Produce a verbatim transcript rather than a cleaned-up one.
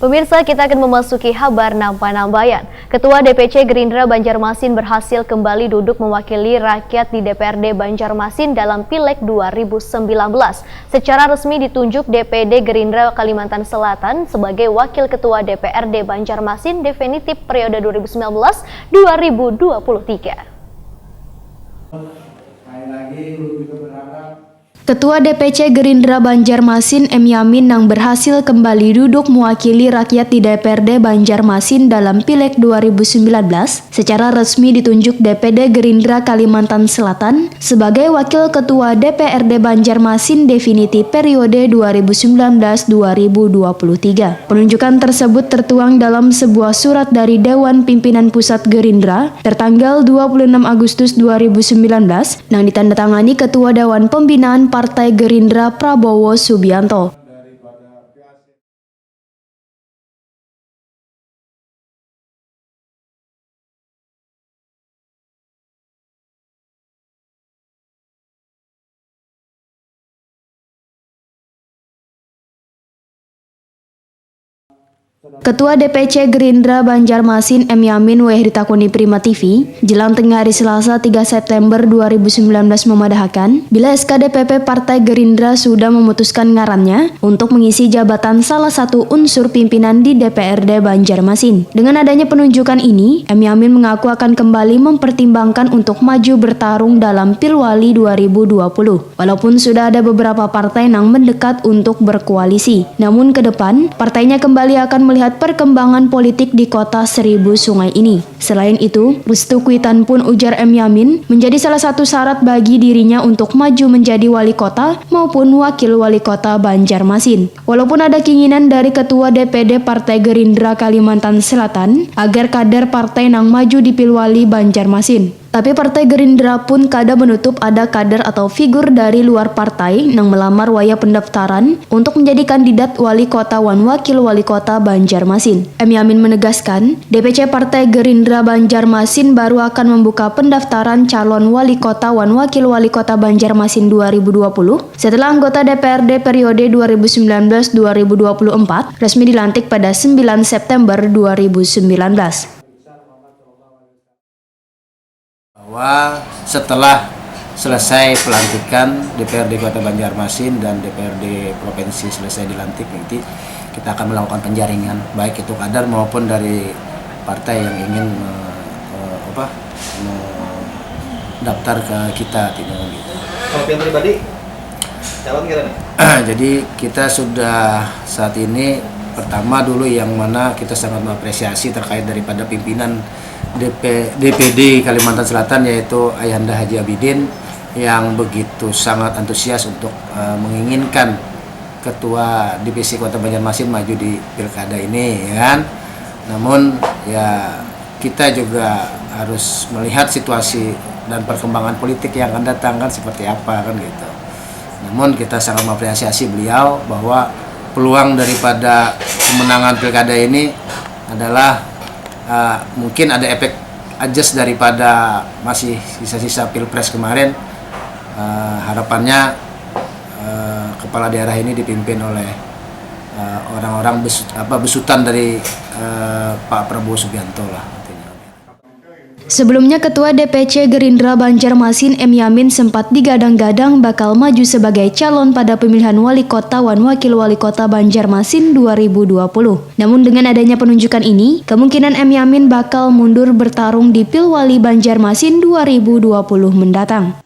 Pemirsa, kita akan memasuki habar nampa-nampayan. Ketua D P C Gerindra Banjarmasin berhasil kembali duduk mewakili rakyat di D P R D Banjarmasin dalam Pileg dua ribu sembilan belas. Secara resmi ditunjuk D P D Gerindra Kalimantan Selatan sebagai Wakil Ketua D P R D Banjarmasin definitif periode dua ribu sembilan belas dua ribu dua puluh tiga. Ketua D P C Gerindra Banjarmasin, M Yamin, nang berhasil kembali duduk mewakili rakyat di D P R D Banjarmasin dalam Pileg dua ribu sembilan belas, secara resmi ditunjuk D P D Gerindra Kalimantan Selatan sebagai Wakil Ketua D P R D Banjarmasin definitif periode dua ribu sembilan belas dua ribu dua puluh tiga. Penunjukan tersebut tertuang dalam sebuah surat dari Dewan Pimpinan Pusat Gerindra tertanggal dua puluh enam Agustus dua ribu sembilan belas nang ditandatangani Ketua Dewan Pembinaan Partai Gerindra Prabowo Subianto. Ketua D P C Gerindra Banjarmasin, M Yamin, wayah ditakuni Prima T V, jelang tengah hari Selasa, tiga September dua ribu sembilan belas, memadahakan bila S K D P P Partai Gerindra sudah memutuskan ngarannya untuk mengisi jabatan salah satu unsur pimpinan di D P R D Banjarmasin. Dengan adanya penunjukan ini, M Yamin mengaku akan kembali mempertimbangkan untuk maju bertarung dalam Pilwali dua ribu dua puluh. Walaupun sudah ada beberapa partai nang mendekat untuk berkoalisi, namun ke depan partainya kembali akan melihat perkembangan politik di kota Seribu Sungai ini. Selain itu, restu kuitan pun, ujar M Yamin, menjadi salah satu syarat bagi dirinya untuk maju menjadi wali kota maupun wakil wali kota Banjarmasin. Walaupun ada keinginan dari Ketua D P D Partai Gerindra Kalimantan Selatan agar kader partai nang maju di Pilwali Banjarmasin, tapi Partai Gerindra pun kada menutup ada kader atau figur dari luar partai nang melamar wayah pendaftaran untuk menjadi kandidat wali kota wan wakil wali kota Banjarmasin. M Yamin menegaskan, D P C Partai Gerindra Banjarmasin baru akan membuka pendaftaran calon wali kota wan wakil wali kota Banjarmasin dua ribu dua puluh setelah anggota D P R D periode dua ribu sembilan belas dua ribu dua puluh empat resmi dilantik pada sembilan September dua ribu sembilan belas. Bahwa setelah selesai pelantikan D P R D Kota Banjarmasin dan D P R D provinsi selesai dilantik, nanti kita akan melakukan penjaringan, baik itu kader maupun dari partai yang ingin me- eh, apa mendaftar ke kita, tidak gitu. Kalau pian pribadi, calon kira nih? Jadi kita sudah saat ini, pertama dulu yang mana kita sangat mengapresiasi terkait daripada pimpinan D P, D P D Kalimantan Selatan, yaitu Ayahanda Haji Abidin, yang begitu sangat antusias untuk eh, menginginkan ketua D P C Kota Banjarmasin maju di pilkada ini, ya kan. Namun ya kita juga harus melihat situasi dan perkembangan politik yang akan datang kan seperti apa kan gitu. Namun kita sangat mengapresiasi beliau bahwa peluang daripada pemenangan pilkada ini adalah eh, mungkin ada efek adjust daripada masih sisa-sisa pilpres kemarin. Eh, harapannya eh, kepala daerah ini dipimpin oleh eh, orang-orang besu- apa besutan dari eh, Pak Prabowo Subianto lah, artinya. Sebelumnya, Ketua D P C Gerindra Banjarmasin, M Yamin, sempat digadang-gadang bakal maju sebagai calon pada pemilihan Wali Kota wan Wakil Wali Kota Banjarmasin dua ribu dua puluh. Namun, dengan adanya penunjukan ini, kemungkinan M Yamin bakal mundur bertarung di Pilwali Banjarmasin dua ribu dua puluh mendatang.